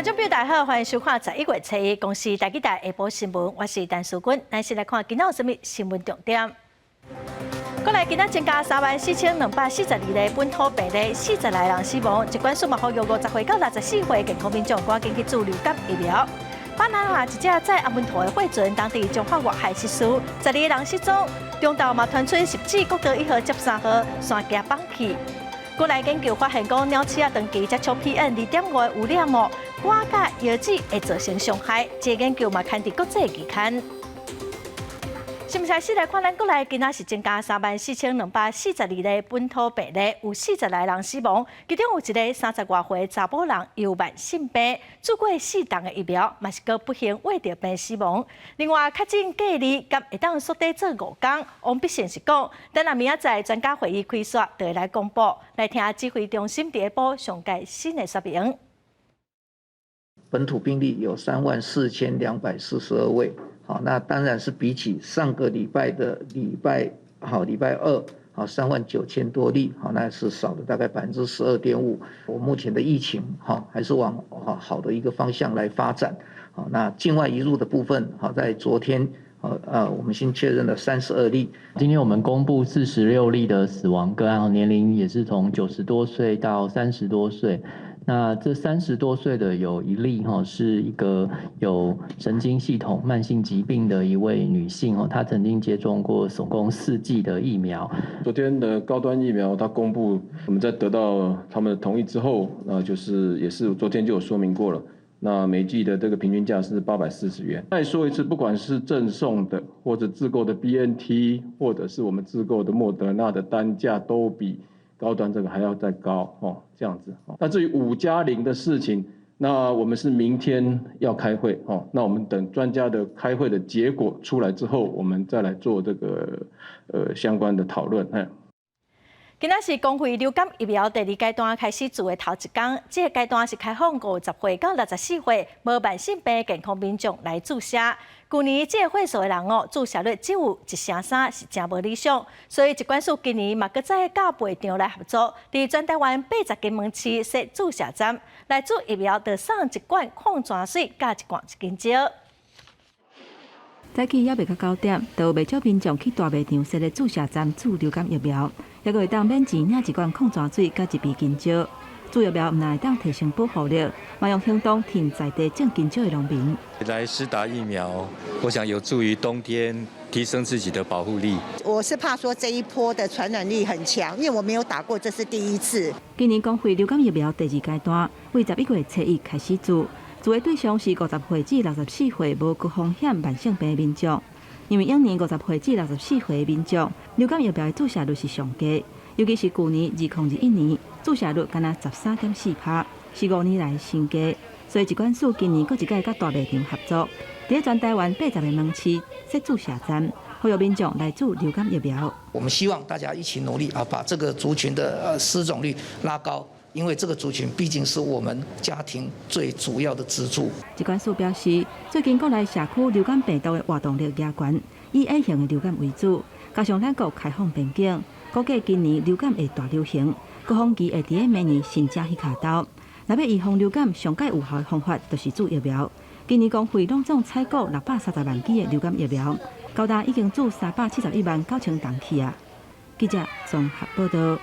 觀眾朋友大家好，歡迎收看十一月初一公視台語台下晡新聞，我是陳淑君。咱先來看今仔有啥物新聞重點。國內今仔增加34,242例本土病例，40來人死亡。疾管署嘛呼籲50歲到64歲健康民眾趕緊去注流感疫苗。巴拿馬一隻載阿門圖的貨船，當地彰化外海失事，12個人失蹤。中投嘛傳出汐止國道1號接3號山崎崩去。國內研究發現講，鳥鼠仔長期接觸 PM 2.5的污染物，肝佮腰子會造成傷害。這個研究嘛刊佇國際期刊。新聞開始來看，咱國內今仔是增加34,242例本土病例，有40來人死亡，其中有一個30外歲查某人有慢性病，注過四劑的疫苗，嘛是閣不幸患著病死亡。另外，確診隔離敢會當縮短做5工？王必勝是講，等下明仔載專家會議開煞，就會來公布。來聽指揮中心佇下晡上蓋新的說明。本土病例有34,242位。好，那當然是比起上個禮拜的禮拜，好禮拜二，好39,000多例，好那是少了大概12.5%。我目前的疫情，哈還是往好的一個方向來發展。好，那境外移入的部分，好在昨天，我們新確認了32例。今天我們公布46例的死亡個案，年齡也是從90多歲到30多歲。那這30多歲的有一例哈，是一個有神經系統慢性疾病的一位女性哦，她曾經接種過總共4劑的疫苗。昨天的高端疫苗，它公布，我們在得到他們的同意之後，那就是也是昨天就有說明過了。那每劑的這個平均價是840元。再說一次，不管是贈送的或者自購的 BNT，或者是我們自購的莫德納的單價都比高端這個還要再高哦，這樣子。那至於5加0的事情，那我們是明天要開會哦，那我們等專家的開會的結果出來之後，我們再來做這個相關的討論。今仔是公費流感疫苗第二階段開始注的頭一工，這個階段是開放50歲到64歲無慢性病健康民眾來注射。舊年這個歲數的人哦，注射率只有1成3，是誠無理想。所以疾管署今年嘛閣再佮賣場來合作，佇全台灣80間門市設注射站來注疫苗，就送一罐礦泉水佮一罐香蕉。早起猶未到9點，就有袂少民眾去大賣場設的注射站注流感疫苗，猶閣會當免錢領一罐礦泉水佮一支香蕉。注疫苗毋但會當提升保護力，嘛用行動挺在地種香蕉的農民。來施打疫苗，我想有助於冬天提升自己的保護力。我是怕說這一波的傳染力很強，因為我沒有打過，這是第一次。今年公費流感疫苗第二階段，為11月初一開始注。注的對象是50歲至64歲無高風險慢性病的民眾，因為往年50歲至64歲的民眾流感疫苗的注射率是上低，尤其是舊年2021年注射率干焦13.4%，是5年來新低。所以疾管署今年閣一擺佮大賣場合作，佇全台灣80個門市設注射站，呼籲民眾來注流感疫苗。我們希望大家一起努力啊，把這個族群的施種率拉高。因為這個族群畢竟是我們家庭最主要的支柱。疾管署表示，最近國內社區流感病毒的活動力加懸，以 A 型的流感為主，加上咱國開放邊境，估計今年流感會大流行，高峰期會佇咧明年新正彼跤頭。若欲預防流感，上蓋有效的方法就是注疫苗。今年公費攏總採購630萬劑的流感疫苗，高達已經注371萬9千劑去啊。記者綜合報道。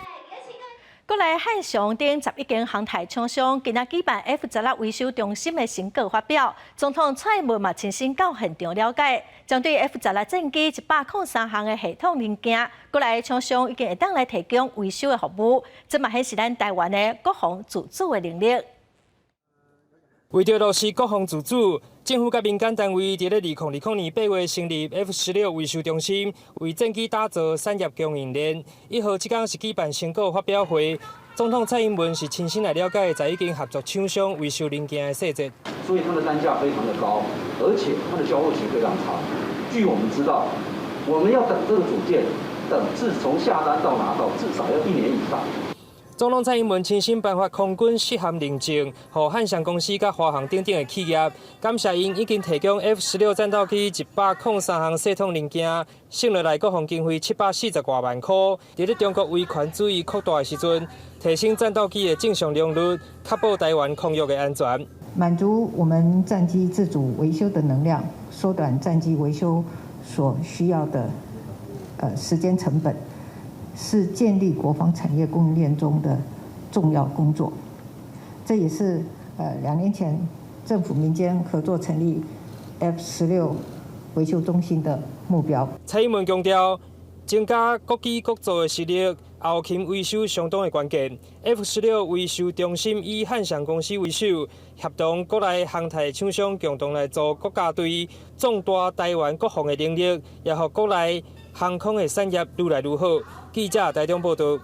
國內漢翔等11間航太廠商今仔舉辦 F-16維修中心的成果發表，總統蔡英文嘛親身到現場了解，針對 F-16戰機103項的系統零件，國內廠商已經會當來提供維修的服務，這嘛顯示咱台灣的國防自主的能力。為著落實國防自主，政府佮民間單位佇咧2020年8月成立 F-16維修中心，為戰機打造產業供應鏈。1號這工是舉辦成果發表會，總統蔡英文是親身來了解11間合作廠商維修零件的細節。所以它的單價非常的高，而且它的交貨期非常長。據我們知道，我們要等這個組件，等自從下單到拿到，至少要一年以上。總統蔡英文親身頒發空軍適航認證，予漢翔公司佮華航等等的企業，感謝𪜶已經提供 F-16戰鬥機103項系統零件，省落來國防經費740外萬塊。佇咧中國威權主義擴大的時陣，提升戰鬥機的正常良率，確保台灣空域的安全。滿足我們戰機自主維修的能量，縮短戰機維修所需要的時間成本，是建立國防產業供應鏈中的重要工作。這也是2年前政府民間合作成立 F-16維修中心的目標。蔡英文強調，增加國機國造的實力，後勤維修相當的關鍵。F-16維修中心以漢翔公司為首，協同國內航太廠商共同來做國家隊，壯大台灣國防的能力，也予國內航空的產業愈來愈好。記者台中報道。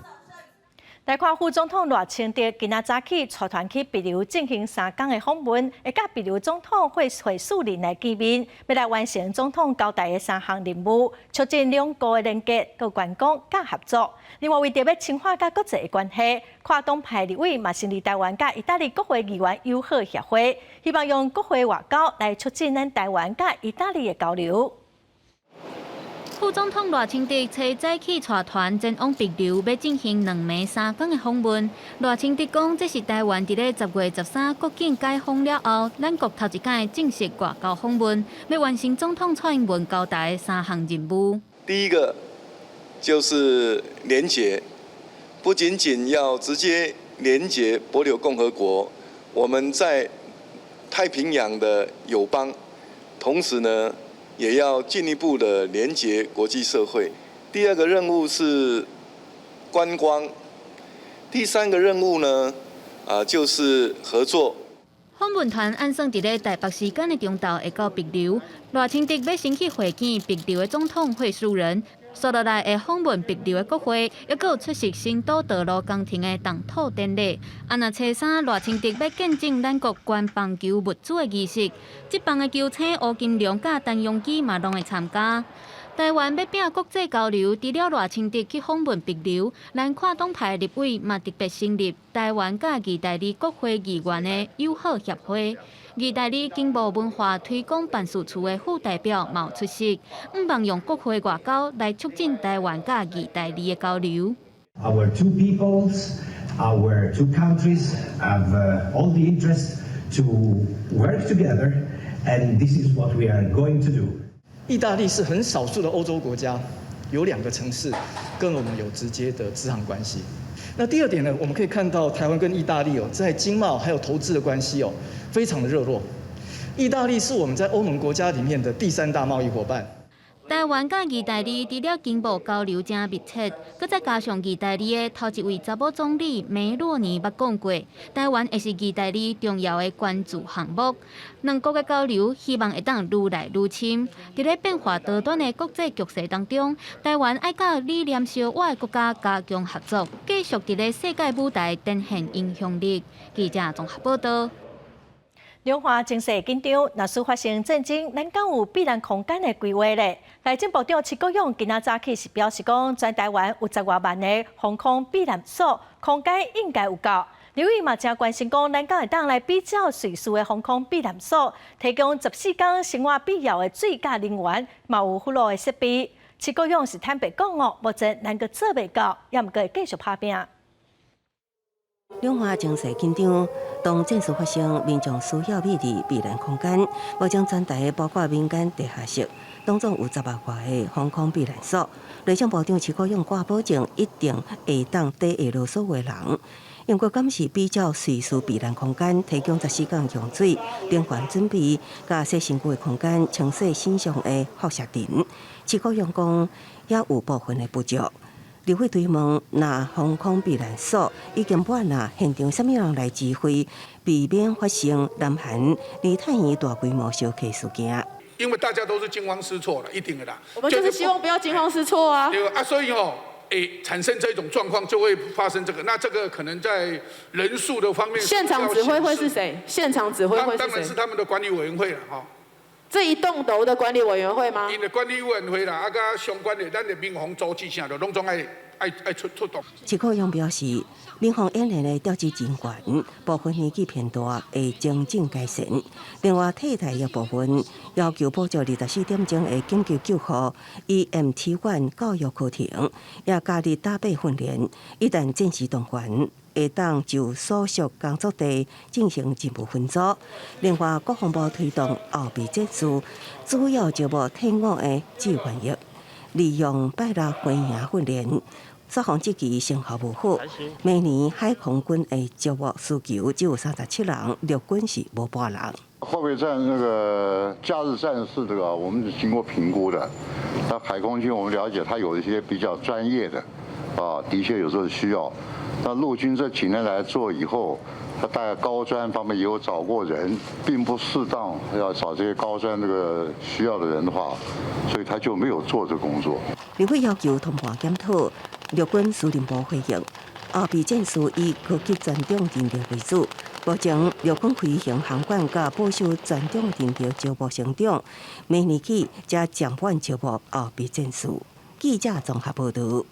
來看副總統賴清德今仔早起帶團去帛琉進行3工的訪問，會佮帛琉總統惠恕仁來見面，欲來完成總統交代的三項任務，促進兩國的連結、閣觀光、佮合作。另外，為著欲深化佮國際的關係，跨黨派立委嘛成立台灣佮意大利國會議員友好協會，希望用國會外交來促進咱台灣佮意大利的交流。副總統賴清德初早起帶團前往帛琉，欲進行2暝3工的訪問。賴清德講，這是台灣佇咧10月13國境解封了後，咱國頭一擺正式外交訪問，欲完成總統蔡英文交代的三項任務。第一個就是連結，不僅僅要直接連結帛琉共和國，我們在太平洋的友邦，同時呢，也要進一步的連結國際社會。第二個任務是觀光，第三個任務呢，啊，就是合作。訪問團按算佇咧台北時間的中晝會到帛琉，賴清德欲先去會見帛琉的總統惠恕仁，紲落來會訪問帛琉的國會，抑閣有出席新都道路工程的動土典禮。啊，若初三賴清德欲見證咱國捐棒球物資的儀式，職棒的球星吳金龍佮陳鏞基嘛攏會參加。台灣欲拼國際交流，除了賴清德去訪問帛琉，咱跨黨派立委嘛特別成立台灣佮意大利國會議員的友好協會。意大利經貿文化推廣辦事處的副代表嘛有出席，向望用國會外交來促進台灣佮意大利的交流。 Our two peoples, our two countries have all the interest to work together, and this is what we are going to do. 意大利是很少數的歐洲國家，有兩個城市跟我們有直接的直航關係。那第二點呢，我們可以看到台灣跟意大利哦，在經貿還有投資的關係哦，非常的熱絡。意大利是我們在歐盟國家裡面的第三大貿易夥伴。台灣佮意大利除了經貿交流誠密切，閣再加上意大利的頭一位查某總理梅洛尼捌講過，台灣會是意大利重要的關注項目。兩國的交流希望會當愈來愈深。佇咧變化多端的國際局勢當中，台灣愛佮理念相倚的國家加強合作，繼續佇咧世界舞台展現影響力。記者綜合報道。兩岸情勢緊張，若是發生戰爭，咱敢有避難空間的規劃咧？內政部長徐國勇今仔早起是表示講，全台灣有10外萬个防空避難所，空間應該有夠。立委嘛誠關心講，咱敢會當來比照瑞士的防空避難所，提供14工生活必要的水佮能源，嘛有輔路的設備。徐國勇是坦白講哦，目前咱閣做袂到，猶毋過會繼續拍拚。兩岸情勢緊張，當戰事發生，民眾需要避佇避難空間。目前全台包括民間地下室，當中有10外個防空避難所。內政部長徐國勇掛保證，一定會當抵會落所有人。英國敢是比照瑞士避難空間，提供14工用水、能源準備、佮洗身軀的空間、清洗身上的輻射塵。徐國勇講，也有部分的不足。立委追問，若防空避難所已經滿啊，現場啥物人來指揮，避免發生南韓梨泰院大規模燒起事件？因為大家都是驚慌失措了，一定的啦。我們就是希望不要驚慌失措啊。對啊，所以哦，欸，產生這種狀況就會發生這個。那這個可能在人數的方面，現場指揮會是誰？現場指揮會是誰？當然是他們的管理委員會了，哈。這一棟樓的管理委員會嗎？𪜶的管理委員會啦，啊，佮相關的咱的民防組織啥，就攏總愛愛愛出出動。徐國勇表示，民防演練的調職人員部分年紀偏大，會精進改善。另外，替代役部分要求補足24點鐘的緊急救護 EMT 員教育課程，也加入打靶訓練。一旦戰時動員，會當就所屬工作地進行任務分組。另外，國防部推動後備戰士，主要招募退伍的志願役，利用拜六飛營訓練。雙方這期成效無好，明年海空軍的招募需求只有37人，陸軍是無半人。後備戰那個假日戰士，這個我們是經過評估的。那海空軍我們了解，他有一些比較專業的，啊，的確有時候需要。那陸軍這幾年來做以後，他大概高專方面也有找過人，並不適當要找這些高專這個需要的人的話，所以他就沒有做這個工作。立委要求通盤檢討，陸軍司令部回應，後備戰士以高級專長人力為主。目前陸軍飛行航管佮保守專長人力招募成長，明年起才暫緩招募後備戰士。記者綜合報導。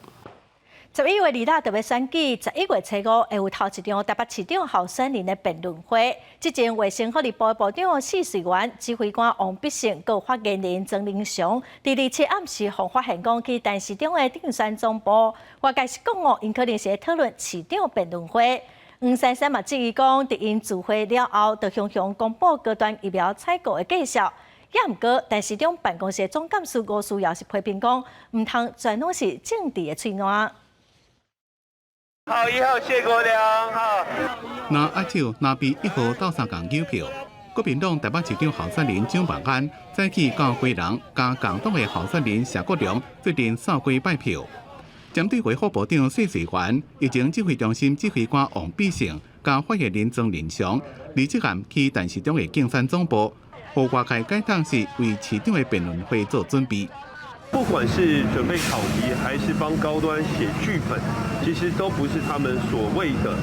11月26就欲選舉，11月初5會有頭一場台北市長候選人的辯論會。之前衛生福利部部長許瑞元、指揮官王必勝、佮發言人莊人祥，佇27暗時予發現講去陳時中的競選總部，外界是講哦，𪜶可能是討論市長辯論會。黃珊珊嘛質疑講，佇𪜶辭會了後，就雄雄公布高端疫苗採購的價數。也毋過，陳時中辦公室總幹事吳思瑤是批評講，毋通全攏是政治的喙瀾。好，一號謝國梁，好。若握手，若比一號鬥相共搝票。國民黨台北市長候選人蔣萬安，早起到基隆，佮共黨的候選人謝國樑做陣掃街拜票。針對衛福部長謝瑞元、疫情指揮中心指揮官王必勝，佮發言人莊人祥，27暗去陳時中的競選總部，予外界解讀是為市長的辯論會做準備。不管是準備考題，還是幫高端寫劇本，其實都不是他們所謂的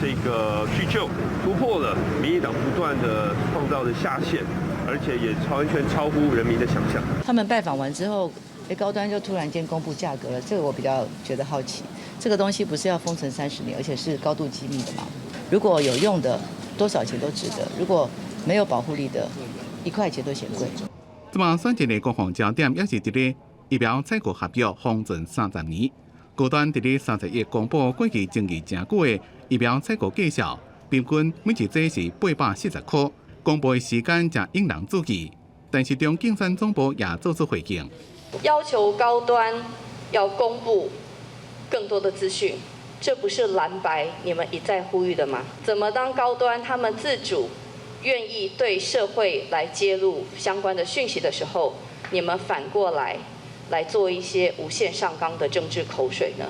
這個去救，突破了民進黨不斷的創造的下限，而且也完全超乎人民的想象。他們拜訪完之後，高端就突然間公布價格了，這個我比較覺得好奇。這個東西不是要封存30年，而且是高度機密的嗎？如果有用的，多少錢都值得；如果沒有保護力的，一塊錢都嫌貴。這擺選戰的攻防焦點也是佇咧疫苗採購合約封存30年。高端佇咧31公布過去爭議誠久的疫苗採購價數，平均每一劑是840塊。公布的時間誠引人注意，陳時中競選總部也做出回應，要求高端要公布更多的資訊，這不是藍白你們一再呼籲的嗎？怎麼當高端他們自主願意對社會來揭露相關的訊息的時候，你們反過來來做一些無限上綱的政治口水呢？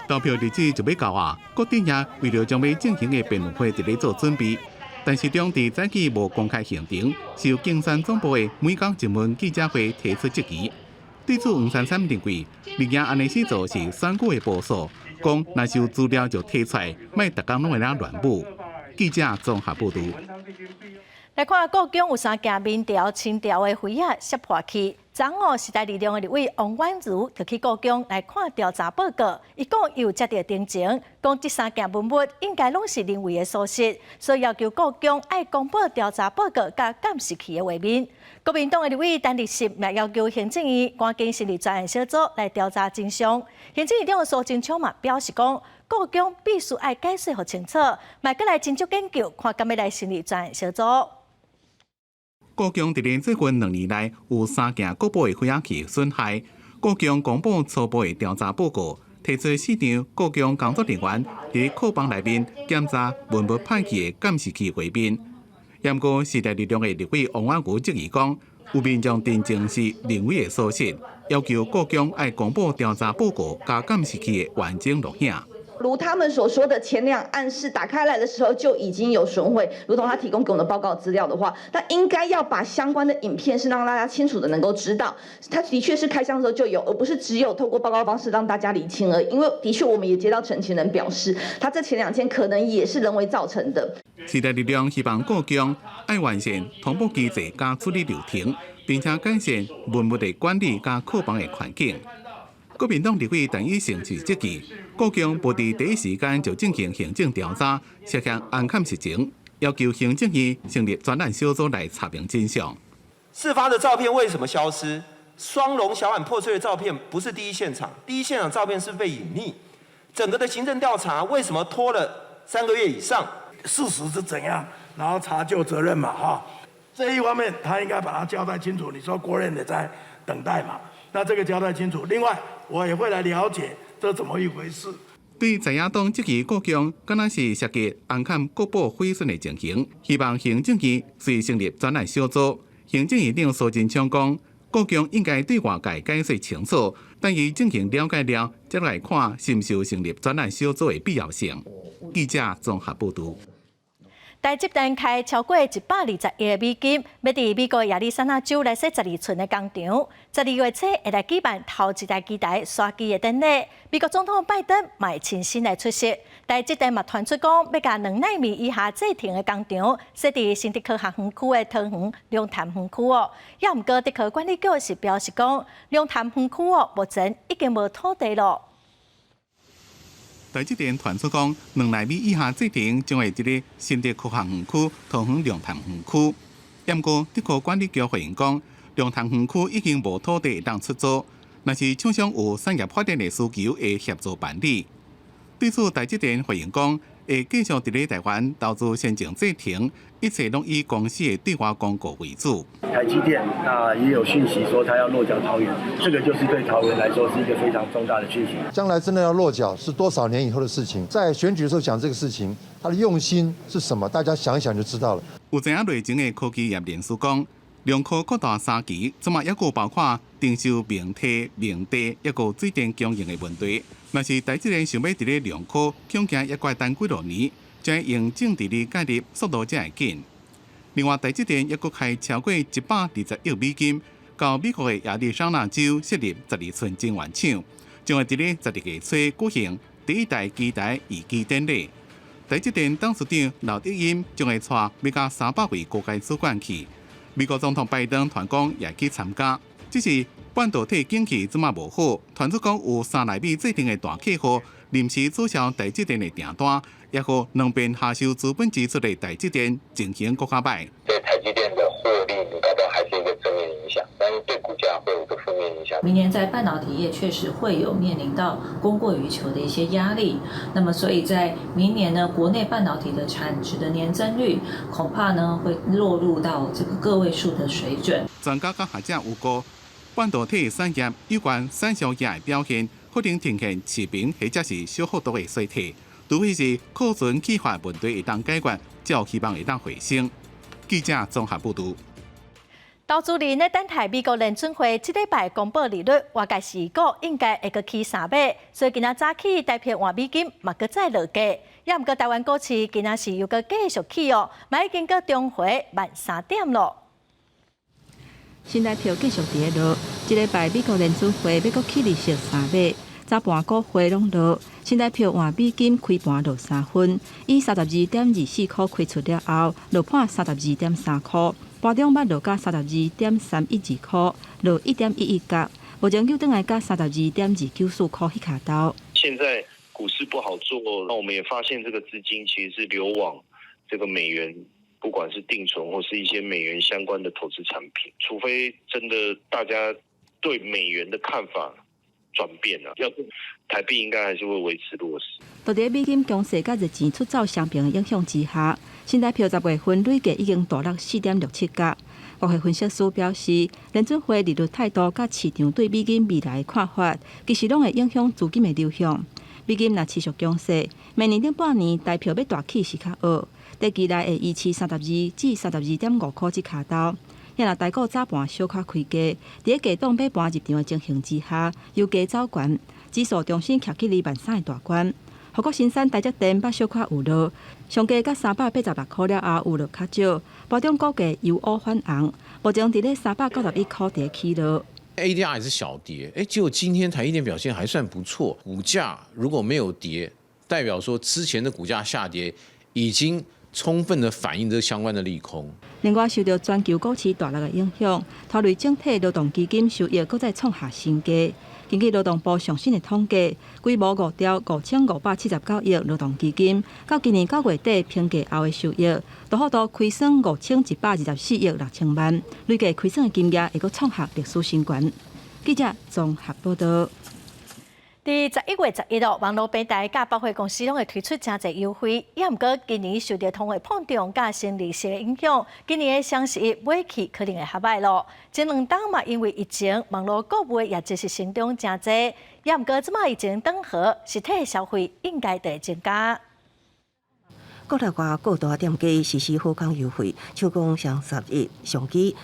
投票日子就欲到啊，各陣營為著將欲進行的辯論會佇咧做準備，陳時中佇早起無公開行程，受競選總部的每工一問記者會提出質疑。對此，黃珊珊認為，綠營按呢勢做是選舉的步數，講若是有資料就提出來，莫逐工攏會來亂舞。記者綜合報導。來看故宮有三件明朝、清朝的妃仔攝破去。昨昏時代力量的立委王婉如就去故宮來看調查報告，伊講伊有接著偵情，講這三件文物應該攏是人為的疏失，所以要求故宮愛公布調查報告佮監視器的畫面。國民黨的立委陳立信也要求行政院趕緊成立專案小組來調查真相。行政院長蘇貞昌嘛表示講，故宮必須愛解釋予清楚，嘛閣來斟酌研究，看敢欲來成立專案小組。故宮佇咧最近2年內有三件國寶的妃仔器損害，故宮公布初步的調查報告，提出四場故宮工作人員佇庫房內面檢查文物歹去的監視器畫面。毋過時代力量的立委王婉如質疑講，有民眾認證是人為的疏失，要求故宮愛公布調查報告佮監視器的完整錄影。如他們所說的前兩案是打開來的時候就已經有損毀，如同他提供給我們的報告資料的話，那應該要把相關的影片是讓大家清楚的能夠知道，他的確是開箱的時候就有，而不是只有透過報告方式讓大家釐清而已。因為的確我們也接到陳情人表示，他這前兩件可能也是人為造成的。時代力量希望故宮愛完善通報機制佮處理流程，並且改善文物的管理佮庫房的環境。國民黨立委陳以誠是質疑，故宮無佇第一時間就進行行政調查，涉嫌掩蓋實情，要求行政院成立專案小組來查明真相。事發的照片為什麼消失？雙龍小碗破碎的照片不是第一現場，第一現場照片是被隱匿。整個的行政調查為什麼拖了3個月以上？事實是怎樣？然後查究責任嘛，哈，這一方面他應該把它交代清楚。你說國人也在等待嘛，那這個交代清楚。另外，我也會來了解這怎麼一回事。對在野黨質疑故宮，敢若是涉及紅崁國寶毀損的情形，希望行政院隨成立專案小組。行政院長蘇貞昌講，故宮應該對外界解釋清楚，等伊進行了解了，才來看是毋是有成立專案小組的必要性。記者綜合報導。台積電開超過120億美金，欲佇美國亞利桑那州來設12寸的工廠。12月初會來舉辦頭一台機台徙機的典禮。美國總統拜登嘛會親身來出席。台積電嘛傳出講，欲共2納米以下製程的工廠設佇新竹科學園區的桃園龍潭園區哦。也毋過竹科管理局是表示講，龍潭園區哦，目前已經無土地囉。台積電傳出講，2納米以下製程將會佇咧新竹科學園區、桃園龍潭園區。毋過，竹科管理局回應講，龍潭園區已經無土地會當出租，若是廠商有產業發展的需求，會協助辦理。對此，台積電回應講，會繼續佇咧台灣投資先進製程，一切攏以公司的對外公告為主。台積電那也有訊息說，它要落腳桃園，這個就是對桃園來說是一個非常重大的訊息。將來真的要落腳是多少年以後的事情，在選舉的時候講這個事情，他的用心是什麼？大家想一想就知道了。有知影內情的科技業人士講，龍科擴大三期，這馬抑閣包括徵收明體、明地，抑閣水電供應的問題。若是台積電想欲佇咧龍科，恐驚猶閣愛等幾落年，才用政治力介入，速度才會緊。另外，台積電抑閣開超過120億美金，到美國的亞利桑那州設立12寸晶圓廠，將會佇咧12月初舉行第一台機台移機典禮。台積電董事長劉德音將會帶欲佮300位高階主管去。美國總統拜登傳講也去參加，只是半導體景氣這馬無好，傳出講有3納米製程的大客戶臨時取消台積電的訂單，也予兩邊下修資本支出的台積電情形閣較䆀。對台積電的獲利，你搞不好還是一個正面影響，但是對股價會有一個負面影響。明年在半導體業確實會有面臨到供過於求的一些壓力，那麼所以在明年呢，國內半導體的產值的年增率恐怕呢會落入到這個個位數的水準。專家佮學者預估，半導體產業有關產銷業的表現，可能呈現持平或者是小幅度的衰退，除非是庫存去化問題會當解決，才有希望會當回升。記者綜合報導。投資人咧等待美國聯準會這禮拜公布利率，外界預估應該會閣起3碼，所以今仔早起台幣換美金嘛閣再落價。也毋過台灣股市今仔是又閣繼續起哦，嘛已經閣重回13,000點囉。新台票繼續佇咧落，這禮拜美國聯準會欲閣起利息3碼，早盤股匯攏落，新台票換美金開盤落3分，以32.24箍開出了後，落破32.3箍，盤中捌落到32.312箍，落1.11角，目前又轉來到32.294箍彼跤頭。現在股市不好做，那我們也發現這個資金其實是流往這個美元，不管是定存或是一些美元相關的投資產品，除非真的大家對美元的看法轉變了，要不台幣應該還是會維持弱勢。佇咧美金強勢佮熱錢出走雙邊的影響之下，新台票10月份累計已經大落4.67角。國際分析師表示，聯準會利率態度佮市場對美金未來的看法，其實攏會影響資金的流向。美金若持續強勢，明年頂半年台票欲大起是較僫，短期內會維持32至32.5箍這跤頭。若台股早盤小可開低，佇咧低檔買盤入場的情形之下，由低走懸，指數重新徛起2萬3的大關。護國神山台積電捌小可有落，上低到386箍了後有落較少，盤中股價由烏反紅，目前佇咧391箍佇咧起落。 ADR 也是小跌，哎，結果今天台積電表現還算不錯，股價如果沒有跌，代表說之前的股價下跌已經充分的反映這相關的利空。另外，受到全球股市大落的影響，拖累整體勞動基金收益閣再創下新低。根據勞動部上新的統計，規模5兆5579億勞動基金，到今年9月底評價後的收益，大幅度虧損5124億6千萬，累計虧損的金額會閣創下歷史新高。記者綜合報道。佇11月11日，網路平台佮百貨公司攏會推出誠濟優惠，也毋過今年受著通貨膨脹佮升利息的影響，今年的雙十一買氣可能會較䆀囉。前兩冬嘛，因為疫情，網路購物的業績是成長誠濟，也毋過這擺疫情轉好，實體消費應該會增加。國內外各大店家實施好康優惠，像講雙十一商機，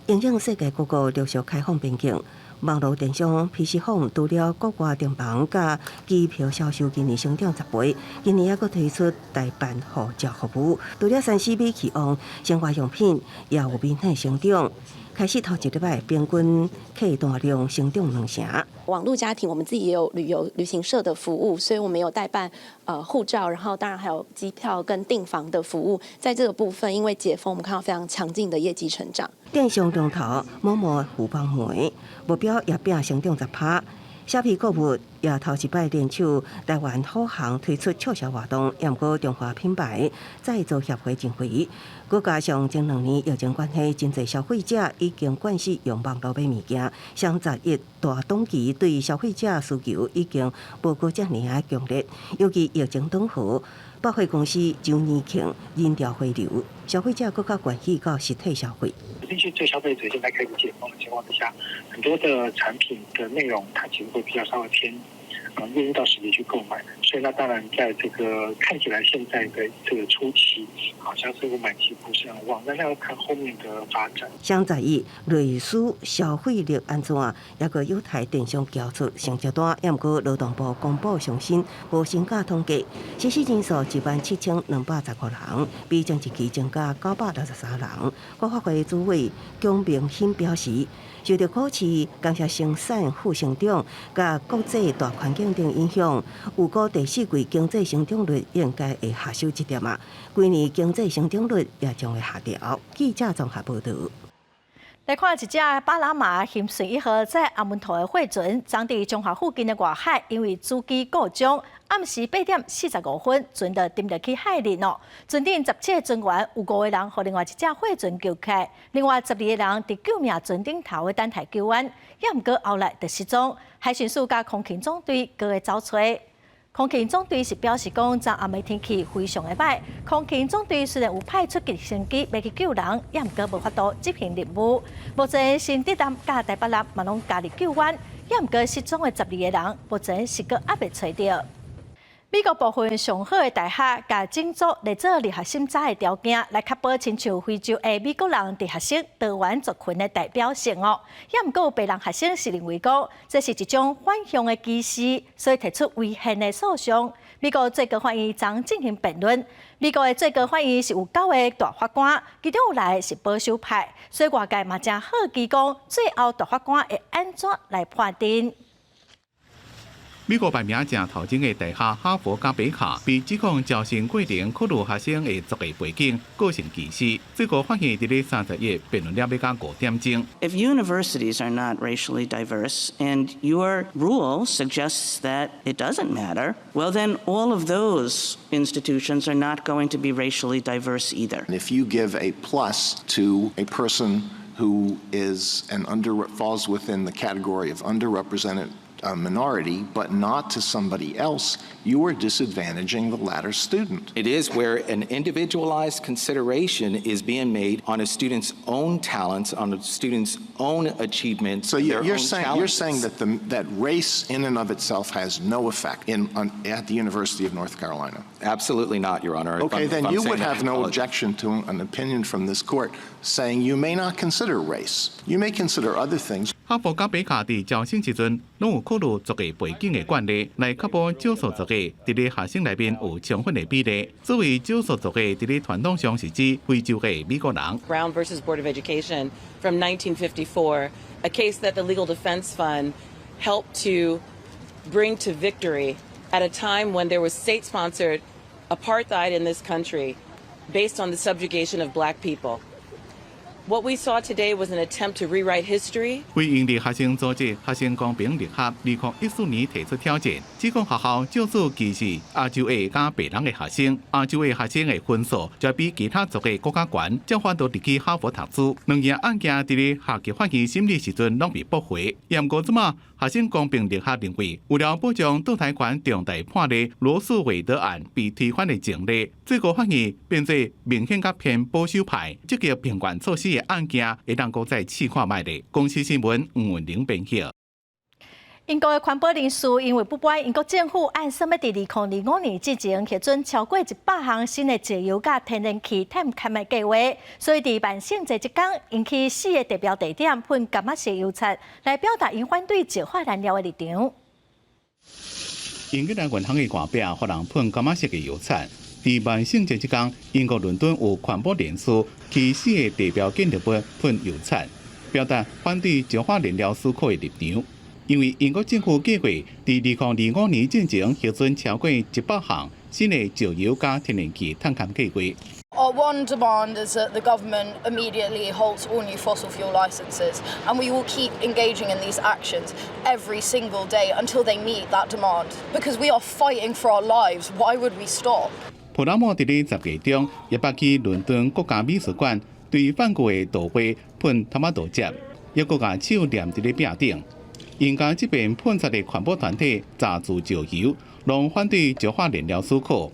影響世界各國陸續開放邊境。網路電商 PC Home 除了國外訂房佮機票銷售今年成長10倍，今年猶閣推出代辦護照服務。除了3C買氣旺，生活用品也有明顯成長。開始頭一禮拜平均客單量成長2成。網路家庭，我們自己也有旅遊旅行社的服務，所以我們有代辦護照，然後當然還有機票跟訂房的服務。在這個部分，因為解封，我們看到非常強勁的業績成長。電商龍頭某某富邦媒目標也變成長10%。蝦皮購物也頭一擺聯手台灣虎航推出促銷活動，毋過中華品牌製造協會認為，閣加上前兩年疫情關係，真濟消費者已經慣勢用網路買物件，雙十一大檔期對消費者需求已經無閣遮爾仔強烈，尤其疫情轉好，百貨公司週年慶人潮回流，消費者閣較願意到實體消費。畢竟對消費者現在開始解封的情況之下，很多的產品的內容，它其實會比較稍微偏，願意到實體去購買。所以那當然，在這個看起來現在的這個初期，好像似乎買氣不是很旺，但是要看後面的發展。雙十一類似消費力按怎，猶閣有台電商交出成績單，毋過勞動部公布上新無薪假統計，實施人數17,215人，比前一期增加963人。國發會主委蔣明欣表示，受著股市、工業生產負成長、佮國際大環境等影響，預估第四季經濟成長率應該會下修一點仔，規年經濟成長率也將會下調。記者綜合報導。來看一隻巴拿馬蠄蟀一號載阿門兔的貨船，昨佇中華附近的外海，因為主機故障，暗時8點45分，船就沉入去海裡咯。船頂17個船員有五個人，予另外一隻貨船救起來，另外12個人佇救命船頂頭咧等待救援，也毋過後來就失蹤。海巡署佮空勤總隊閣咧走揣。空勤總隊是表示講，昨暗暝天氣非常的䆀。空勤總隊雖然有派出直升機欲去救人，也毋過無法度執行任務。目前新竹艦佮台北艦嘛攏加入救援，也毋過失蹤的12個人，目前是閣猶未揣著。美國部分上好的大學，共種族列做入學審查的條件，來確保親像非洲的美國人佇學生多元族群的代表性哦。也毋過有白人學生是認為講，這是一種反向的歧視，所以提出違憲的訴訟。美國最高法院將進行辯論。美國的最高法院是有九个大法官，其中有六个是保守派，所以外界嘛誠好奇講，最後大法官會按怎來判定？美國排名誠頭前的大學哈佛佮北卡被指控招生過程考慮學生的族裔背景，構成歧視。最高法院佇咧31辯論了欲到5點鐘。 If universities are not racially diverse and your rule suggests that it doesn't matter, well then all of those institutions are not going to be racially diverse either. If you give a plus to a person who is an under falls within the category of underrepresented minority, but not to somebody else, you are disadvantaging the latter student. It is where an individualized consideration is being made on a student's own talents, on a student's own achievements. So their you're own saying you're challenges. saying that race in and of itself has no effect at the University of North Carolina. Absolutely not, Your Honor. If Okay, then if I'm you saying would that, I have no apologize. Objection to an opinion from this court saying you may not consider race. You may consider other things. 哈佛佮北卡佇招生時陣，攏有考慮族裔背景的慣例，來確保少數族裔佇咧學生內面有充分的比例。所謂少數族裔，佇咧傳統上是指非洲的美國人。 Brown versus Board of Education from 1954, a case that the Legal Defense Fund helped to bring to victory at a time when there was state-sponsored apartheid in this country based on the subjugation of black people. What we saw today was an attempt to rewrite history. 非營利學生組織學生公平力學2014年提出挑戰，指控學校少數歧視亞洲裔佮白人的學生，亞洲裔學生的分數就比其他族裔閣較懸，才反度入去哈佛讀書。兩件案件佇咧下級法院審理時陣攏被駁回。毋過這馬學生公平力學認為，為了保障墮胎權重大判例羅訴韋德案被推翻的前例，最高法院變做明顯較偏保守派，積極平權措施的案件會當閣再試看覓咧。公視新聞吳文玲編譯。英國的環保人士因為不滿英國政府按算欲佇2025年之前核准超過100項新的石油佮天然氣探勘的計劃，所以佇萬聖節這工，𪜶去四个地標地點噴柑仔色油漆，來表達𪜶反對石化燃料的立場。英格蘭銀行的外壁，予人噴柑仔色的油漆。佇萬聖節這工，英國倫敦有環保人士去四个地標建築物噴油漆，表達反對石化燃料許可的立場。因為英國政府計劃佇2025年進前核准超過100項新的石油佮天然氣探勘計劃。 Our one demand is that the government immediately halts all new fossil fuel licenses, and we will keep engaging in these actions every single day until they meet that demand. Because we are fighting for our lives. Why would we stop? 普拉莫佇咧10月中，也捌去倫敦國家美術館對梵谷的圖畫噴托馬多汁，猶閣共手黏佇咧壁頂。𪜶佮這邊噴漆的環保團體雜自石油，攏反對石化燃料許可，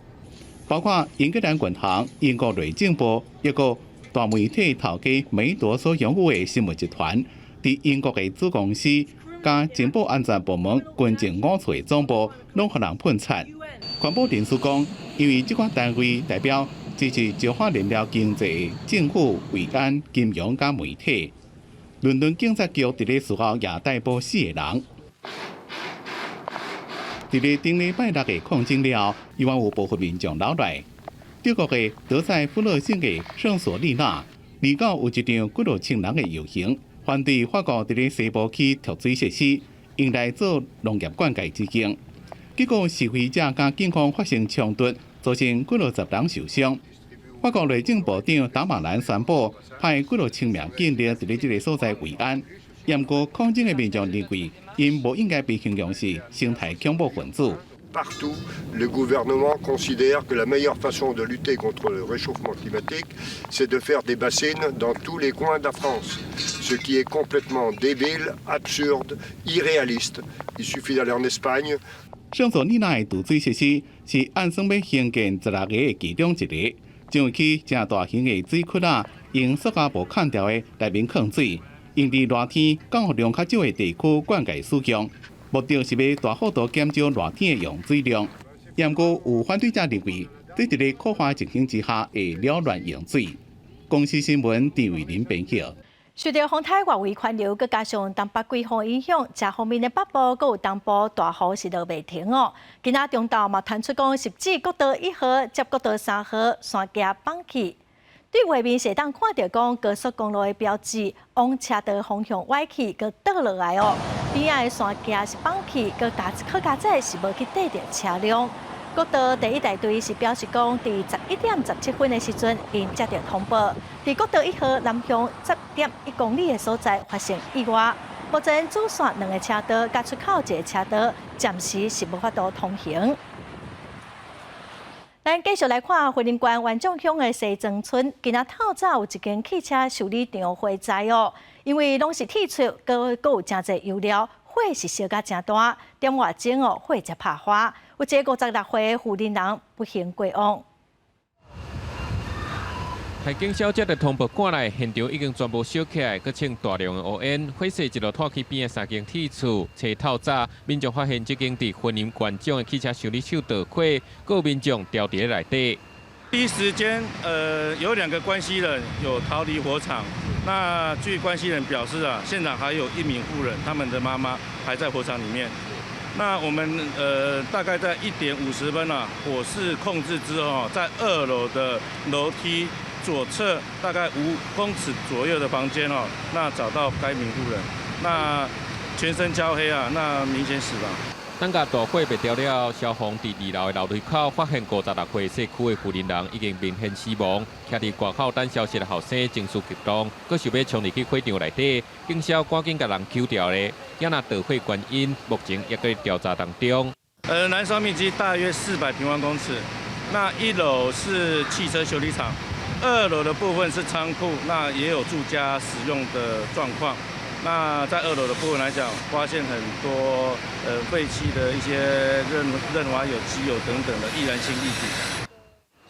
包括英格蘭銀行、英國內政部，抑閣大媒體頭家梅鐸所擁有的新聞集團，佇英國的子公司，佮情報安全部門軍情五處的總部，攏予人噴漆。環保人士講，因為這款單位代表支持石化燃料經濟政府、維安、金融佮媒體。倫敦警察局佇咧事後也逮捕四個人。佇咧頂禮拜六的抗爭了後，依然有部分民眾留來。德國的德塞夫勒省的聖索利納，二九有一場幾落千人的遊行，反對法國佇咧西部起蓄水設施，用來做農業灌溉之用。結果示威者佮警方發生衝突，造成幾落十人受傷。法國內政部長達馬蘭宣布派幾落千名警力佇咧這个所在維安。毋過抗爭的民眾認為，𪜶無應該被形容是生態恐怖分子。 Partout, le gouvernement considère que la meilleure façon de lutter contre le réchauffement climatique, c'est de faire des bassines dans tous les coins de la France, ce qui est complètement débile, absurde, irréaliste. Il suffit d'aller en Espagne. 聖索利納的貯水設施是按算欲興建16個的其中一个，將會起誠大型的水窟仔，用塑膠布崁牢的內面囥水，用佇熱天降雨量較少的地區灌溉使用，目的是欲大幅度減少熱天的用水量。毋過有反對者認為，佇這个可怕情形之下會擾亂用水。公視新聞陳慧琳編譯。受著風颱外圍環流，閣加上東北季風影響，遮方面的北部閣有東部大雨是落袂停哦。今仔中晝嘛傳出講，汐止國道1號接國道3號山崎崩去，對畫面是會當看著講高速公路的標誌往車道方向歪去，閣倒落來哦。邊仔的山崎是崩去，閣加閣加載是無去硩著車輛。國道第一大隊是表示講，佇11點17分的時陣，𪜶接著通報，佇國道1號南向10.1公里的所在發生意外。目前主線兩个車道佮出口一个車道，暫時是無法度通行。咱繼續來看雲林縣員松鄉的西莊村，今仔透早有一間汽車修理廠火災哦，因為攏是鐵錘，閣閣有誠濟油料，火是燒甲誠大，點外鐘哦，火才拍花。有一个56歲的婦人人不幸過往。台警小接著通報趕來，現場已經全部燒起來，閣穿大量的烏煙，火勢一路拖去邊的三間鐵厝。揣透早，民眾發現這間佇雲林縣長的汽車修理廠著火，閣有民眾牢佇咧內底。第一時間，有兩個關係人有逃離火場。那據關係人表示啊，現場還有一名婦人，他們的媽媽還在火場裡面。那我們大概在1點50分啊，火勢控制之後，在二樓的樓梯左側大概5公尺左右的房間哦，那找到該名婦人，那全身焦黑啊，那明顯死亡。等共大火滅掉了，消防佇二樓的樓梯口發現56歲社區的婦人人已經明顯死亡。徛佇外口等消息的後生情緒激動，閣想欲衝入去火場內底，警消趕緊共人救掉咧。今若導火原因，目前猶閣調查當中。燃燒面積大約400平方公尺，那一樓是汽車修理廠，二樓的部分是倉庫，那也有住家使用的狀況。那在二樓的部分來講，發現很多廢棄的一些潤滑油、機油等等的易燃性液體。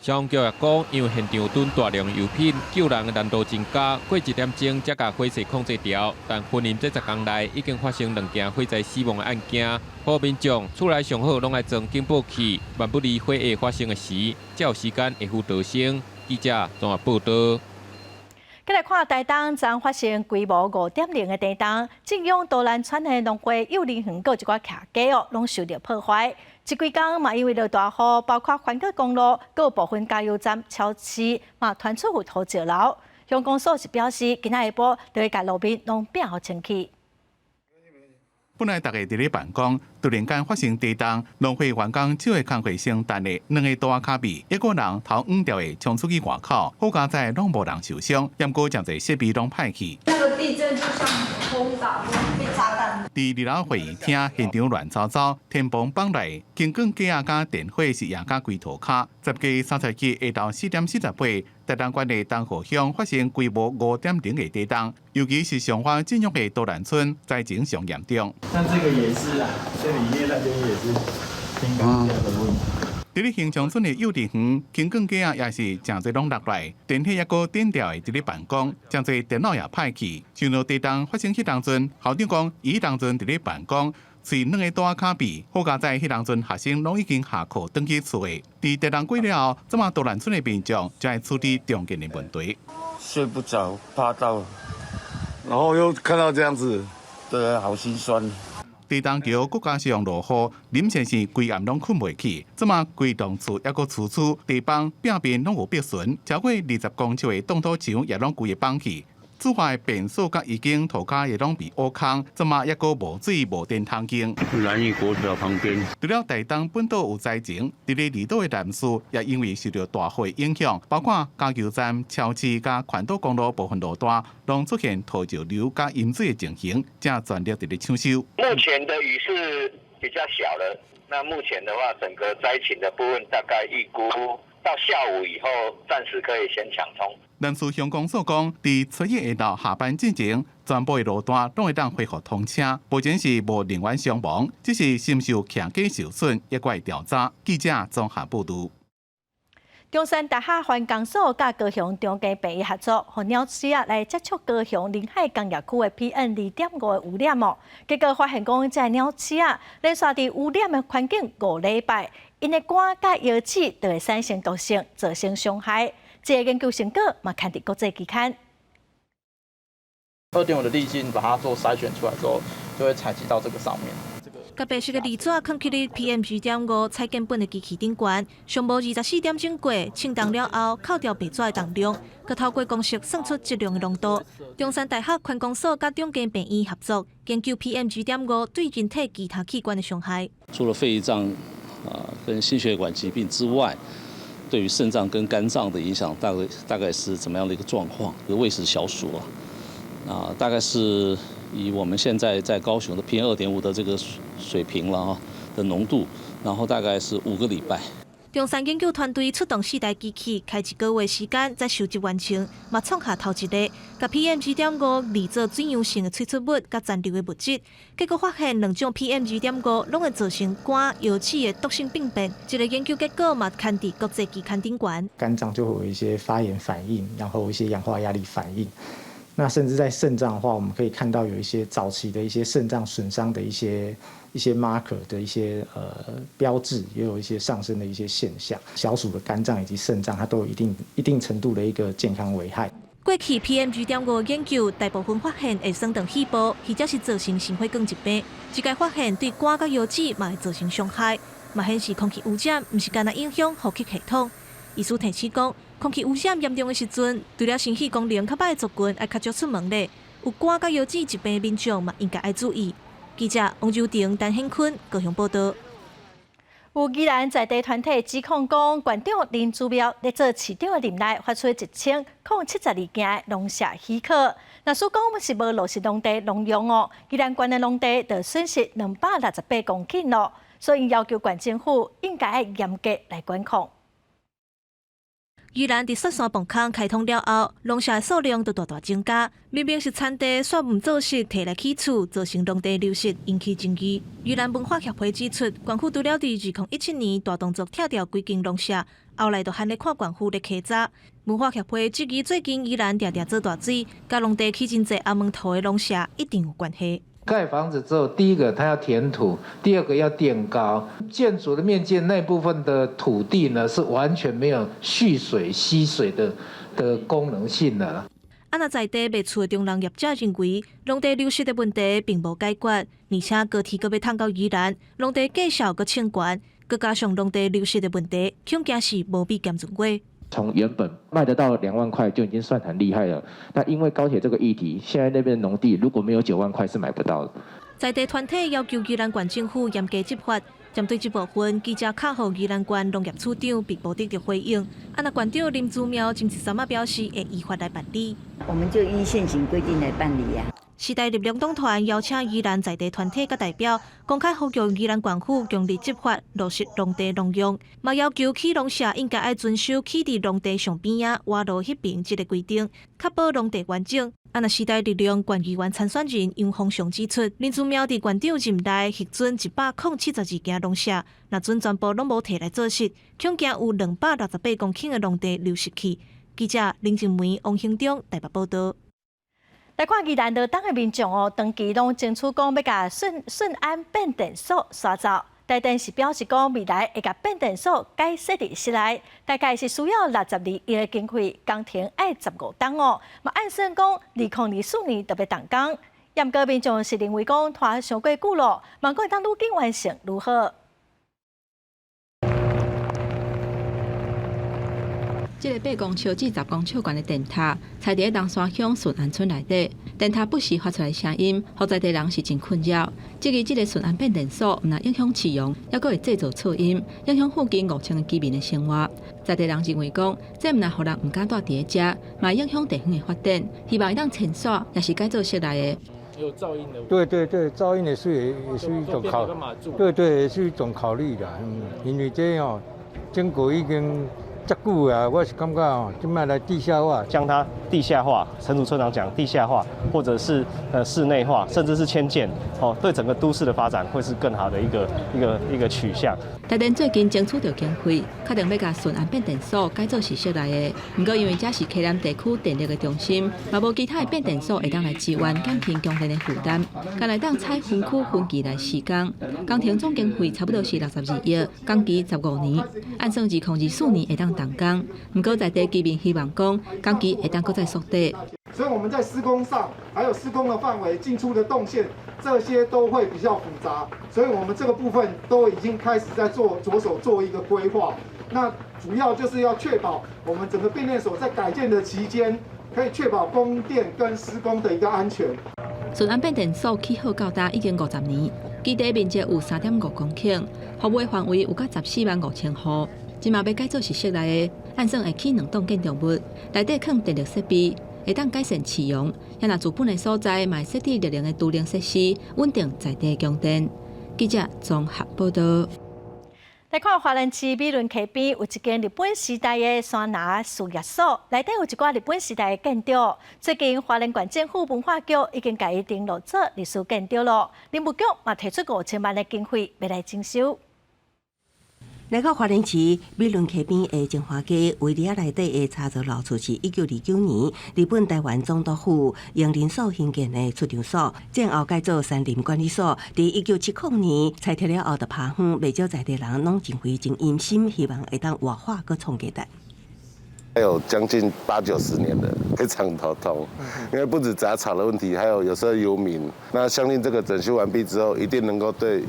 消防局也講，因為現場囤大量油品，救人的難度增加。過一點鐘才共火勢控制牢。但雲林這10工內已經發生兩件火災死亡的案件，呼民眾厝內上好攏愛裝警報器，萬不利火會發生的時，才有時間會赴逃生。記者綜合報道。再來看台東昨發生規模5.0的地動，震央多蘭村的農會幼兒園閣有一寡徛家哦，攏受著破壞。這幾工嘛，因為落大雨，包括環國公路，閣有部分加油站、超市嘛，傳出有土石流。鄉公所是表示，今仔下晡就會共路面攏摒予清氣。本來逐家佇咧辦公，突然間發生地動，農會員工手的工課先等咧，兩个桌仔跤尾，一個人頭黃掉的衝出去外口，好佳哉攏無人受傷，毋過誠濟設備攏歹去。那個地震就像轟炸，被炸彈。佇二樓會議廳現場亂糟糟，天棚放來，燈管架仔佮電火是壓甲規塗跤。10月30日下晝4點48，台東縣的東河鄉發生規模5.0的地動，尤其是上發震央的多蘭村，災情上嚴重。那這個也是啊，這裡面那邊也是天缸架的問題。佇咧興昌村的幼稚園，燈管架仔也是誠濟攏落來，電火抑閣點著的佇咧辦公，誠濟電腦也歹去。想著地動發生彼當陣，校長講伊彼當陣佇咧辦公，喙兩个桌仔跤尾，好佳哉彼當陣學生攏已經下課轉去厝的。佇地動過了後，這馬多蘭村的民眾就愛處理重建的問題。睡不着，怕到，然後又看到這樣子，對，好心酸。地動橋閣加上落雨，林先生規暗攏睏袂去，這馬規棟厝抑閣厝厝地板壁面攏有破損，超過20公尺的擋土牆也攏規个崩去。厝外便所佮已經塗跤也攏被挖空，這馬抑閣無水無電通用。南義國小旁邊。除了台東本島有災情，佇咧離島的南勢也因為受著大雨影響，包括加油站、超市佮環島公路部分路段，攏出現土石流佮淹水的情形，正全力佇咧搶修。目前的雨是比較小了，那目前的話，整個災情的部分大概預估到下午以後，暫時可以先搶通。南勢鄉公所講，佇初一下晝下班之前，全部的路段攏會當恢復通車。目前是無人員傷亡，只是深受徛家受損，猶閣會調查。記者綜合報導。中山大學環工所佮高雄長庚病院合作，予鳥鼠仔來接觸高雄臨海工業區的 PM 2.5的污染哦。結果發現講，這鳥鼠仔連續佇污染的環境5禮拜，𪜶的肝佮腰子就會產生毒性，造成傷害。這個研究成果嘛，刊佇國際期刊。 2.5的粒徑把它做篩選出來之後，就會採集到這個上面。共白色的濾紙囥佇咧 PM 2.5採樣本的機器頂懸，上無24點鐘過，稱重了後，扣掉白紙的重量，閣透過公式算出質量的濃度。中山大學環工所佮長庚病院合作，研究 PM 2.5對人體其他器官的傷害。除了肺臟啊跟心血管疾病之外，對於腎臟跟肝臟的影響大概是怎麼樣的一個狀況？餵食小鼠啊，啊，大概是以我們現在在高雄的 PM 2.5的這個水平了哈的濃度，然後大概是5個禮拜。中山研究團隊出動四台機器，開一個月時間才收集完成，嘛創下頭一例，共 PM 2.5濾做水溶性的萃取物佮殘留的物質，結果發現兩種 PM 2.5攏會造成肝、腰子的毒性病變。這個研究結果嘛刊佇國際期刊頂懸。肝臟就會有一些發炎反應，然後一些氧化壓力反應。那甚至在腎臟的話，我們可以看到有一些早期的一些腎臟損傷的一些 marker 的一些標誌，也有一些上升的一些現象。小鼠的肝臟以及腎臟，它都有一定程度的一個健康危害。過去 PM 2.5研究大部分發現會損傷肺部，或者是造成心血管疾病。這個發現對肝佮腰子嘛會造成傷害，嘛顯示空氣污染毋是干焦影響呼吸系統。醫師提醒講，空氣污染嚴重的時陣，除了心肺功能較䆀的族群愛較少出門咧，有肝佮腰子疾病的民眾嘛應該愛注意。記者王周婷、陳顯坤高雄報道。有宜蘭在地團體指控講，縣長林姿妙咧做市長的任內發出1072件農舍許可，若使講是無落實農地農用哦，宜蘭縣的農地就損失268公頃咯，所以要求縣政府應該嚴格來管控。宜蘭佇雪山磅空開通了後，農舍數量都大大增加。明明是田地，卻毋做實提來起厝，造成農地流失，引起爭議。宜蘭文化協會指出，縣府除了佇2017年大動作拆掉幾間農舍，後來就罕咧看縣府咧稽查。文化協會質疑最近宜蘭定定做大水，佮農地起真濟阿門頭的農舍一定有關係。蓋房子之後，第一個它要填土，第二個要墊高，建築的面積那部分的土地呢，是完全沒有蓄水吸水的功能性的。啊，若在地賣厝的中人業者認為，農地流失的問題並無解決，而且高鐵閣欲通到宜蘭，農地價數閣衝懸，閣加上農地流失的問題，恐驚是無米兼鱒粿。從原本賣得到2萬塊就已經算很厲害了，那因為高鐵這個議題，現在那邊農地如果沒有9萬塊是買不到的。在地團體要求宜蘭縣政府嚴格執法，針對這部分，記者敲予宜蘭縣農業處長，並無得著回應。啊，若縣長林姿妙前一三仔表示會依法來辦理。我們就依現行規定來辦理呀。時代力量黨團邀請宜蘭在地團體佮代表公開呼籲宜蘭縣府強力執法，落實農地農用，嘛要求起農舍應該愛遵守起佇農地上邊仔倚路彼爿這个規定，確保農地完整。啊，若時代力量縣議員參選人楊豐雄指出，林姿妙佇縣長任內核准172件農舍，若準全部攏無提來做實，恐驚有268公頃的農地流失去。記者林靜梅、王興中台北報道。來看宜蘭羅東的民眾哦，長期攏爭取講欲共順順安變電所徙走。台電是表示講未來會共變電所改設佇室內，大概是需要62億的經費，工程愛15冬哦。嘛按算講2024年就欲動工。毋過民眾是認為講拖傷過久咯，望講會當愈緊完成愈好。這个8公尺至10公尺懸的電塔，採佇咧東山鄉順安村內底。電塔不時發出來聲音，予在地人是真困擾。質疑這个順安變電所，毋但影響市容，猶閣會製造噪音，影響附近5000个居民的生活。在地人認為講，這毋但予人毋敢蹛佇咧遮，嘛影響地方的發展。希望會當遷徙，抑是改做室內的。有噪音的。對對對，噪音也是一種考，對對，也是一種考慮啦。嗯，因為這哦，整個已經。遮久啊，我是感覺哦，這擺來地下化，將它地下化。陳組村長講地下化，或者是室內化，甚至是遷建，哦，對整個都市的發展會是更好的一個取向。台電最近爭取著經費，確定欲共順安變電所改做是室內的。毋過因為這是溪南地區電力的中心，嘛無其他的變電所會當來支援減輕供電的負擔。干焦會當採分區分期來施工，工程總經費差不多是62億，工期15年，按算2024年會當動工。毋過在地居民希望講，工期會當閣再縮短。所以我們在施工上，還有施工的範圍、進出的動線，這些都會比較複雜。所以我們這個部分都已經開始在做着手做一個規劃。那主要就是要確保我們整個變電所在改建的期間，可以確保供電跟施工的一個安全。順安變電所起好到今已經50年，基地面積有3.5公頃，服務範圍有到14萬5千戶。這馬欲改做是室內的，按算會起兩棟建築物，內底囥電力設備，會當改善市容。也若自本的所在，嘛會設置熱能的儲能設施，穩定在地供電。記者綜合報道。來看花蓮市美崙溪邊有一間日本時代的山林事業所，內底有一寡日本時代的建築。最近花蓮縣政府文化局已經共伊登錄做歷史建築咯，林務局嘛提出5000萬的經費，欲來整修。來到花蓮市美崙溪邊的精華街，位佇遐內底的茶座老厝是1929年日本台灣總督府營林所興建的出場所，戰後改做山林管理所。佇1970年拆掉了後，就拋荒，袂少在地人攏認為真陰心，希望會當活化閣創價值。有將近八九十年了，非常頭痛，因為不止雜草的問題，還有有時候游民。那相信這個整修完畢之後，一定能夠對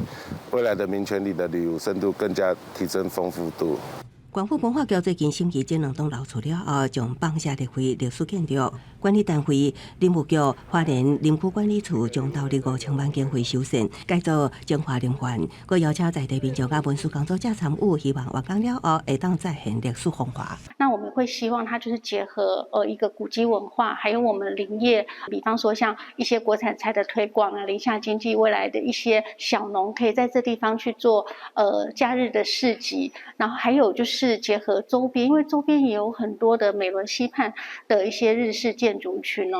未來的民權里的旅遊深度更加提升豐富度。縣府文化局最近審議這兩棟樓厝了後，將放射列為歷史建築管理單位林務局、花蓮林區管理處將投入5000萬經費修繕改造精華林園，閣邀請在地民眾佮文史工作者參與，希望完工了後會當再現歷史風華。那我們會希望它就是結合一個古蹟文化，還有我們林業，比方說像一些國產菜的推廣啊，林下經濟未來的一些小農可以在這地方去做假日的市集，然後還有就是結合周邊，因為周邊也有很多的美崙溪畔的一些日式建築群哦。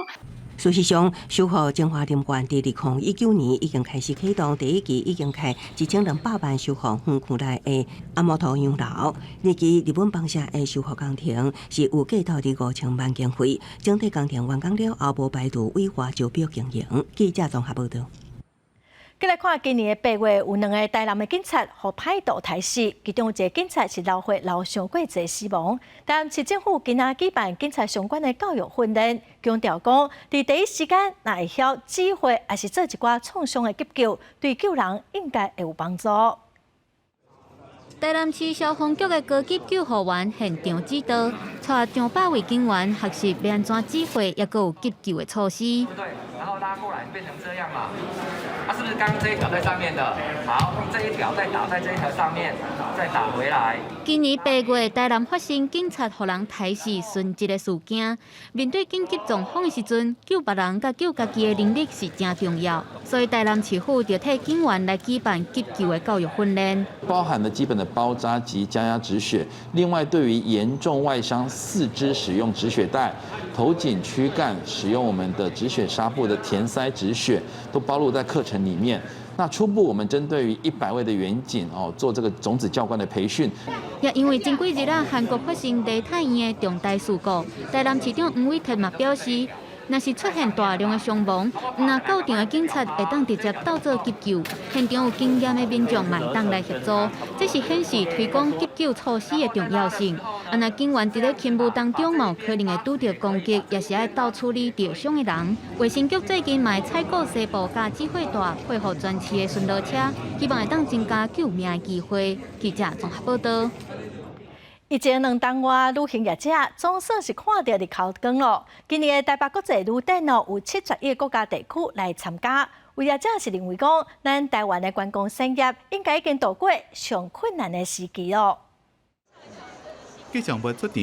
事實上，修復精華林園佇2019年已經開始啟動，第一期已經開1200萬修復園區內的阿摩托洋樓。二期日本放射的修復工程是有計投入5000萬經費，整體工程完工了後，無排除委外招標經營。記者綜合報導。繼來看今年的8月，有兩个台南的警察予歹徒刣死，其中有一个警察是流血流傷過濟死亡。台南市政府今仔舉辦警察相關的教育訓練，強調講，佇第一時間若會曉指揮，抑是做一寡創傷的急救，對救人應該會有幫助。台南市消防局的高級救護員現場指導，帶上百位警員學習欲按怎指揮，抑閣有急救的措施。對，然後拉過來變成這樣嘛？啊，是不是剛剛這一條在上面的？好，用這一條再打在這一條上面，再打回來。今年8月，台南發生警察予人刣死殉職的事件。面對緊急狀況的時陣，救別人佮救家己的能力是誠重要，所以台南市府就替警員來舉辦急救的教育訓練，包含了基本的包紮及加壓止血。另外，對於嚴重外傷，四肢使用止血帶，頭頸軀幹使用我們的止血紗布的填塞止血，都包入在課程裡面。那初步我們針對於100位的員警哦，做這個種子教官的培訓。也因為前幾日啊，韓國發生梨泰院的重大事故，台南市長黃偉哲嘛表示，若是出現大量的傷亡，毋但到場的警察會當直接鬥做急救，現場有經驗的民眾嘛會當來協助，這是顯示推廣急救措施的重要性。啊，若警員佇咧勤務當中嘛有可能會拄著攻擊，也是愛鬥處理著傷的人。衛生局最近嘛會採購紗布佮止血帶，配合全市的巡邏車，希望會當增加救命的機會。記者綜合報導。疫情2冬外，旅行業者總算是看著日頭光囉。今年的台北國際旅展哦，有71個國家地區來參加。有業者是認為講，咱台灣的觀光產業應該已經度過上困難的時期囉。吉祥物出場，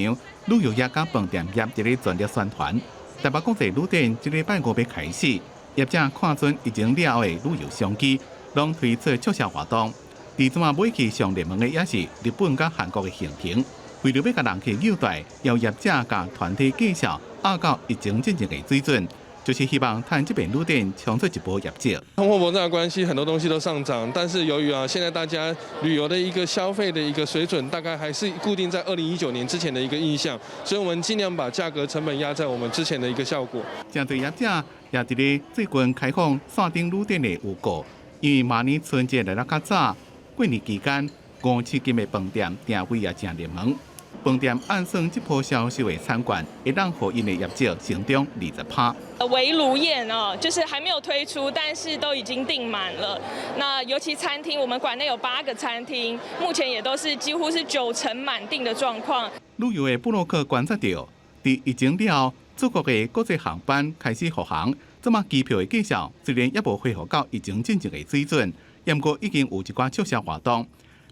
旅遊業佮飯店業佇咧全力宣傳。台北國際旅展這禮拜五欲開始，業者看準疫情了後的旅遊商機，攏推出促銷活動。佇這馬買去上熱門的也是日本佮韓國的行程。為著欲共人客誘來，由業者共團體價數壓到疫情進前的水準，就是希望趁這遍旅展衝出一波業績。通貨膨脹的關係，很多東西都上漲，但是由於啊，現在大家旅遊的一個消費的一個水準，大概還是固定在2019年之前的一個印象，所以我們盡量把價格成本壓在我們之前的一個效果。誠濟業者也佇咧最近開放線頂旅展的預購，因為明年春節來得較早，過年期間五星級的飯店訂位也誠熱門。飯店按算這波銷售的餐券，會當予𪜶的業績成長20%。圍爐宴哦，就是還沒有推出，但是都已經訂滿了。那尤其餐廳，我們館內有八個餐廳，目前也都是幾乎是九成滿訂的狀況。旅遊的部落客觀察著，佇疫情了後，出國的國際航班開始復航，這馬機票的價數雖然猶無恢復到疫情進前的水準，毋過已經有一寡促銷活動。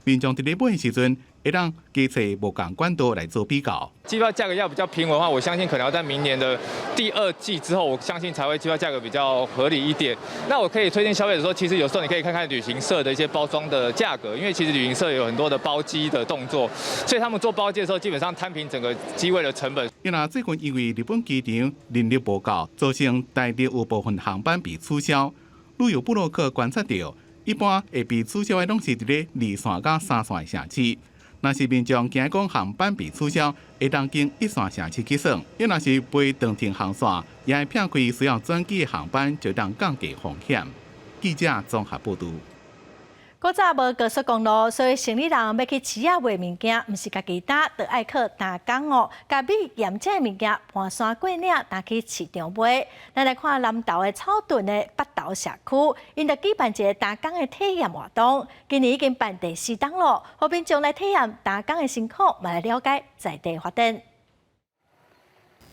民眾佇咧買的時陣，會當加揣無仝管道來做比較。機票價格要比較平穩的話，我相信可能要在明年的第二季之後，我相信才會機票價格比較合理一點。那我可以推薦消費者說，其實有時候你可以看看旅行社的一些包裝的價格，因為其實旅行社有很多的包機的動作，所以他們做包機的時候，基本上攤平整個機位的成本。因為最近因為日本機場人力無夠，造成台日有部分航班被取消。旅遊部落客觀察著，一般會被取消的攏是佇咧二線佮三線的城市。若是民眾驚講航班被取消，會當經一線城市去算；若是飛長程航線，也會避開需要轉機的航班，就當降低風險。記者綜合報導。古早無高速公路，所以城裡人欲去市仔賣物件，毋是家己擔，就愛靠擔工哦。共米鹽這物件盤山過嶺，擔去市場賣。咱來看南投的草屯的北投社區，𪜶就舉辦一个擔工的體驗活動，今年已經辦第四冬囉，予民眾來體驗擔工的辛苦，嘛來了解在地發展。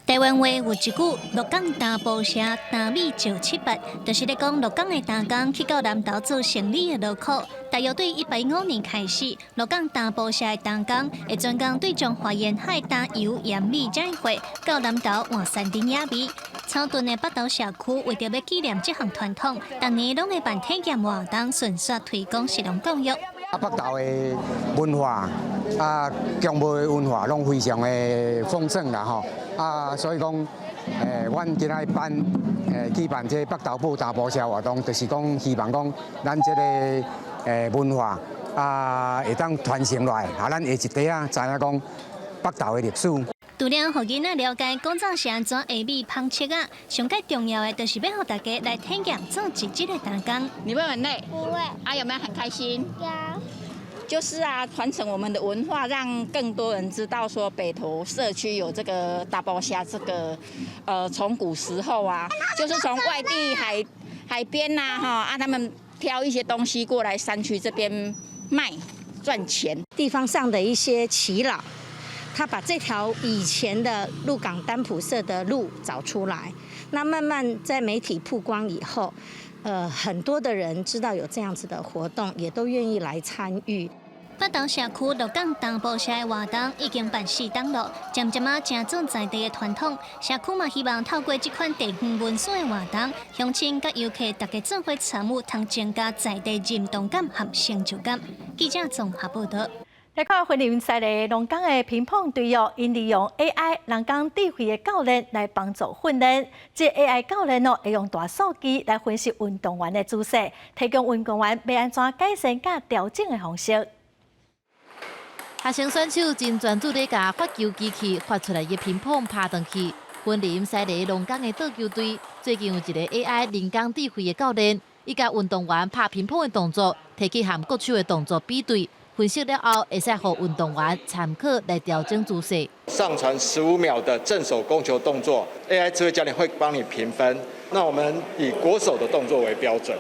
台灣話有一句“鹿港擔埔社，擔米石七八”，就是咧講鹿港的擔工去到南投做生理的勞苦。大約對105年開始，鹿港擔埔社的擔工會專工對彰化沿海擔油鹽米這貨，到南投換山珍野味。草屯的北投社區為著欲紀念這項傳統，逐年攏會辦體驗活動，順紲推廣食農教育。啊，北投的文化啊，姜母的文化攏非常的豐盛啦吼。啊，所以講，阮今仔辦舉辦這北投埔擔埔社活動，就是講希望講咱這个文化啊，會當傳承落來，予咱下一代啊知影講北投的歷史。除了予囡仔了解古早是按怎下米紡織仔，上蓋重要的就是欲予大家來體驗做一日的擔工。你會很累？不會。啊，有沒有很開心？有。就是啊，傳承我們的文化，讓更多人知道說北投社區有這個擔埔社，這個從古時候啊，就是從外地海邊吶，哈啊，他們挑一些東西過來山區這邊賣賺錢。地方上的一些耆老，他把這條以前的鹿港擔埔社的路找出來，那慢慢在媒體曝光以後，很多的人知道有這樣子的活動，也都願意來參與。北投社區鹿港擔埔社的活動已經辦四冬囉，漸漸仔成做在地的傳統。社區嘛希望透過這款地方文史的活動，鄉親佮遊客大家做伙參與，通增加在地認同感和成就感。記者綜合報導。來看雲林西麗龍崗的乒乓隊哦，𪜶利用 AI 人工智慧的教練來幫助訓練。這 AI 教練哦，會用大數據來分析運動員的姿勢，提供運動員欲按怎改善佮調整的方式。學生選手真專注咧，共發球機器發出來的乒乓拍轉去。雲林西麗龍崗的桌球隊最近有一个 AI 人工智慧的教練，伊共運動員拍乒乓的動作，提去和國手的動作比對，分析了後，會使予運動員參考來調整姿勢。上傳15秒的正手攻球動作，AI 智慧教練會幫你評分。那我們以國手的動作為標準，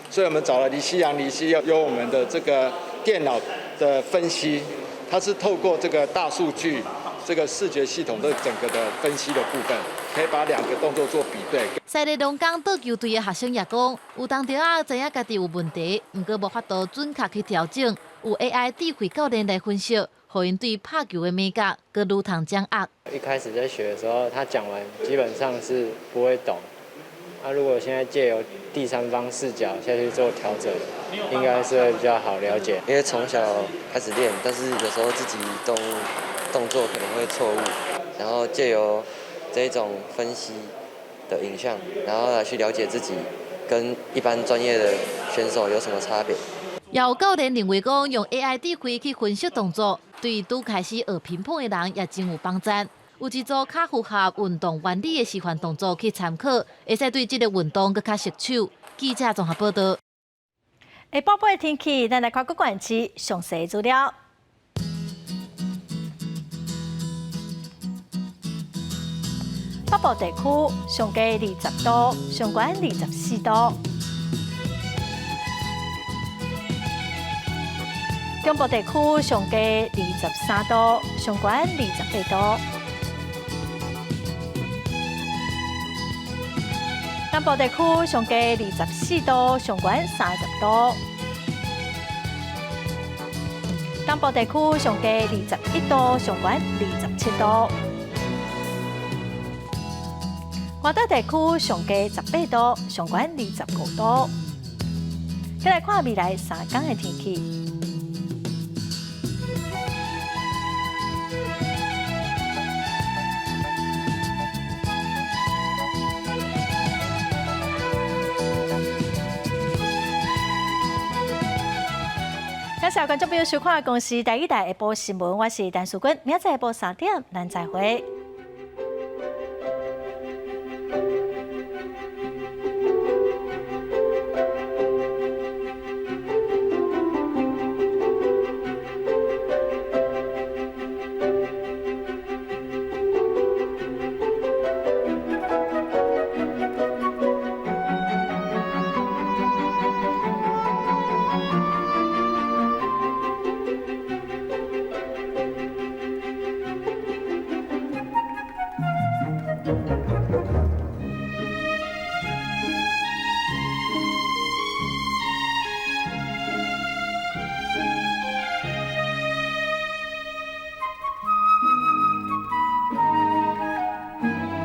所以我們找了李西陽、李西由我們的這個電腦的分析。它是透過這個大數據、這個視覺系統的整個的分析的部分，可以把兩個動作做比對。西麗龍崗桌球隊的學生也講，有當時仔知影家己有問題，毋過無法度準確去調整，有 AI 智慧教練來分析，予𪜶對拍球的眉角閣愈通掌握。一開始在學的時候，他講完基本上是不會懂。那如果現在借由第三方視角下去做調整，應該是會比較好了解。因為從小開始練，但是有時候自己動作可能會錯誤，然後借由這種分析的影像，然後來去了解自己跟一般專業的選手有什麼差別。有教練認為講，用 AI 智慧去分析動作，對拄開始學乒乓的人也真有幫助。有一組較符合運動原理的示範動作去參考，會使對這个運動閣較熟手。記者綜合報導。下晡晡的天氣，咱來看各縣市詳細資料。北部地區上低20度，上懸24度。中部地區上低23度，上懸28度。南部地區上低24度，上懸30度。東部地區上低21度，上懸27度。外島地區上低18度，上懸25度。再來看未來3天的天氣。感謝觀眾朋友收看《公視台語台下晡新聞》，我是陳淑君，明仔載下晡3點，咱再會。